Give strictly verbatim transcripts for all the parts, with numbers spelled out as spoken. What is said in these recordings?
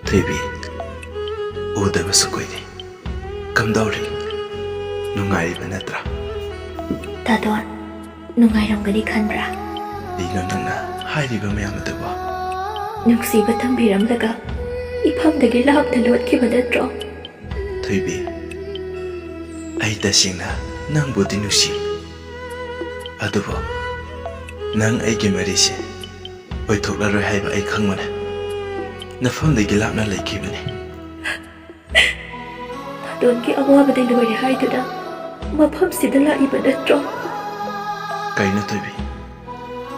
ꯊꯣꯏꯕꯤ, ꯎꯗꯕꯁꯨ ꯀꯨꯏꯔꯦ꯫ ꯀꯝꯗꯧꯔꯤ? ꯅꯨꯡꯉꯥꯏꯔꯤꯕ ꯅꯠꯇ꯭ꯔꯥ? ꯇꯥꯗꯣꯟ, ꯅꯨꯡꯉꯥꯏꯔꯝꯒꯅꯤ ꯈꯟꯕ꯭ꯔꯥ? ꯀꯩꯅꯣ ꯅꯪꯅ ꯍꯥꯏꯔꯤꯕ ꯃꯌꯥꯝ ꯑꯗꯨꯕꯣ? ꯅꯨꯡꯁꯤꯕ ꯊꯝꯕꯤꯔꯝꯂꯒ ꯏꯐꯝꯗꯒꯤ ꯂꯥꯞꯅ ꯂꯣꯠꯈꯤꯕ ꯅꯠꯇ꯭ꯔꯣ? ꯊꯣꯏꯕꯤ, ꯑꯩ ꯇꯁꯦꯡꯅ ꯅꯪꯕꯨꯗꯤ ꯅꯨꯡꯁꯤ, ꯑꯗꯨꯕꯨ ꯅꯪ ꯑꯩꯒꯤ ꯃꯔꯤꯁꯦ ꯑꯣꯏꯊꯣꯛꯂꯔꯣꯏ ꯍꯥꯏꯕ ꯑꯩ ꯈꯪꯕꯅꯦ꯫ ꯅꯐꯝꯗꯒꯤ ꯂꯥꯞꯅ ꯂꯩꯈꯤꯕꯅꯦ꯫ ꯇꯥꯗꯣꯟꯒꯤ ꯑꯋꯥꯕꯗꯤ ꯂꯣꯏꯔꯦ ꯍꯥꯏꯗꯨꯅ ꯃꯐꯝꯁꯤꯗ ꯂꯥꯛꯏꯕ ꯅꯠꯇ꯭ꯔꯣ? ꯀꯩꯅꯣ ꯊꯣꯏꯕꯤ,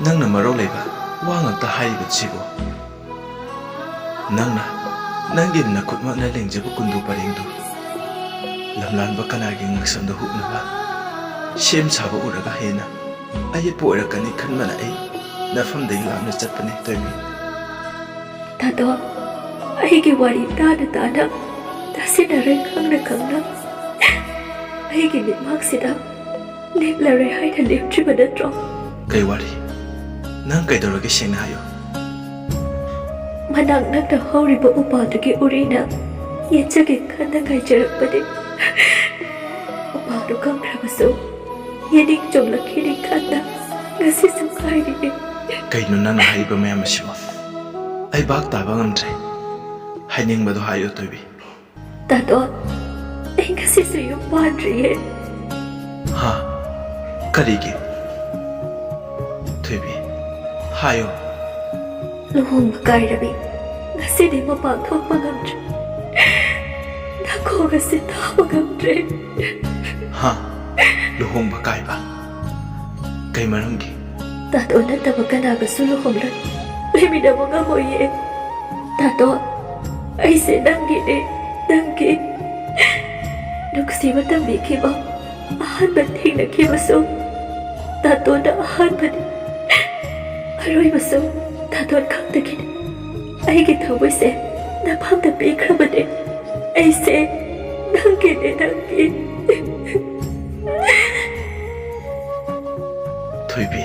ꯅꯪꯅ ꯃꯔꯧ ꯂꯩꯕ ꯋꯥ ꯉꯥꯛꯇ ꯍꯥꯏꯔꯤꯕꯁꯤꯕꯨ? ꯅꯪꯅ ꯅꯪꯒꯤ ꯅꯈꯨꯠꯃꯛꯅ ꯂꯦꯡꯖꯕ ꯀꯨꯟꯗꯨ ꯄꯔꯦꯡꯗꯨ ꯂꯝꯂꯥꯟꯕ ꯀꯅꯥꯒꯤ ꯉꯛꯁꯝꯗ ꯍꯨꯛꯅꯕ ꯁꯦꯝ ꯁꯥꯕ ꯎꯔꯒ ꯍꯦꯟꯅ ꯑꯌꯦꯠꯄ ꯑꯣꯏꯔꯛꯀꯅꯤ ꯈꯟꯕꯅ ꯑꯩ ꯅꯐꯝꯗꯒꯤ ꯂꯥꯞꯅ ꯆꯠꯄꯅꯦ ꯊꯣꯏꯕꯤ꯫ ꯇꯥꯗꯣꯟ, ꯑꯩꯒꯤ ꯋꯥꯔꯤ ꯇꯥꯅ ꯇꯥꯅ, ꯇꯥꯁꯤꯟꯅꯔꯣꯏ ꯈꯪꯅ ꯈꯪꯅ ꯑꯩꯒꯤ ꯃꯤꯠꯃꯥꯡꯁꯤꯗ ꯂꯦꯞꯂꯔꯣꯏ ꯍꯥꯏꯅ ꯂꯦꯞꯇ꯭ꯔꯤꯕ ꯅꯠꯇ꯭ꯔꯣ? ꯀꯩ ꯋꯥꯔꯤ? ꯅꯪ ꯀꯩꯗꯧꯔꯒꯦ, ꯁꯦꯡꯅ ꯍꯥꯏꯌꯨ꯫ ꯃꯅꯥꯛ ꯅꯛꯅ ꯍꯧꯔꯤꯕ ꯎꯄꯥꯜꯗꯨꯒꯤ ꯎꯔꯤꯅ ꯌꯦꯠꯆꯒꯦ ꯈꯟꯅ ꯉꯥꯏꯖꯔꯛꯄꯅꯤ꯫ ꯎꯄꯥꯜꯗꯨ ꯀꯪꯈ꯭ꯔꯕꯁꯨ ꯌꯦꯅꯤꯡ ꯆꯣꯡꯂꯛꯈꯤꯅꯤ ꯈꯟꯅ ꯉꯁꯤꯁꯨ ꯉꯥꯏꯔꯤꯅꯤ꯫ ꯀꯩꯅꯣ ꯅꯪꯅ ꯍꯥꯏꯔꯤꯕ ꯃꯌꯥꯝ ꯑꯁꯤꯕꯣ? ꯑꯩ ꯚꯥꯞ ꯇꯥꯕ ꯉꯝꯗ꯭ꯔꯦ꯫ ꯍꯥꯏꯅꯤꯡꯕꯗꯣ ꯍꯥꯏꯌꯨ ꯊꯣꯏꯕꯤ꯫ ꯇꯥꯗꯣꯟ, ꯑꯩ ꯉꯁꯤꯁꯨ ꯌꯨꯝ ꯄꯥꯟꯗ꯭ꯔꯤꯌꯦ꯫ ꯍꯥ? ꯀꯔꯤꯒꯤ? ꯊꯣꯏꯕꯤ, ꯍꯥꯏꯌꯨ꯫ ꯂꯨꯍꯣꯡꯕ ꯀꯥꯏꯔꯕꯤ, ꯉꯁꯤꯗꯤ ꯃꯄꯥꯟ ꯊꯣꯛꯄ ꯉꯝꯗ꯭ꯔꯦ꯫ ꯅꯥꯀꯣꯡ ꯑꯁꯤ ꯇꯥꯕ ꯉꯝꯗ꯭ꯔꯦ꯫ ꯍꯥ? ꯂꯨꯍꯣꯡꯕ ꯀꯥꯏꯕ? ꯀꯩ ꯃꯔꯝꯒꯤ? ꯇꯥꯗꯣꯟ ꯅꯠꯇꯕ ꯀꯅꯥꯒꯁꯨ ꯂꯨꯍꯣꯡꯂꯣꯏ, ꯂꯩꯃꯤꯟꯅꯕ ꯉꯝꯃꯣꯏꯌꯦ꯫ ꯇꯥꯗꯣꯟ, ꯑꯩꯁꯦ ꯅꯪꯒꯤꯅꯦ, ꯅꯪꯒꯤ꯫ ꯅꯨꯡꯁꯤꯕ ꯇꯝꯕꯤꯈꯤꯕ ꯑꯍꯥꯟꯕ ꯊꯦꯡꯅꯈꯤꯕꯁꯨ ꯇꯥꯗꯣꯟꯅ ꯑꯍꯥꯟꯕꯅꯤ꯫ ꯑꯔꯣꯏꯕꯁꯨ ꯇꯥꯗꯣꯟ ꯈꯛꯇꯒꯤꯅꯤ꯫ ꯑꯩꯒꯤ ꯊꯃꯣꯏꯁꯦ ꯅꯐꯝꯗ ꯄꯤꯈ꯭ꯔꯕꯅꯦ꯫ ꯑꯩꯁꯦ ꯅꯪꯒꯤꯅꯦ, ꯅꯪꯒꯤ꯫ ꯊꯣꯏꯕꯤ,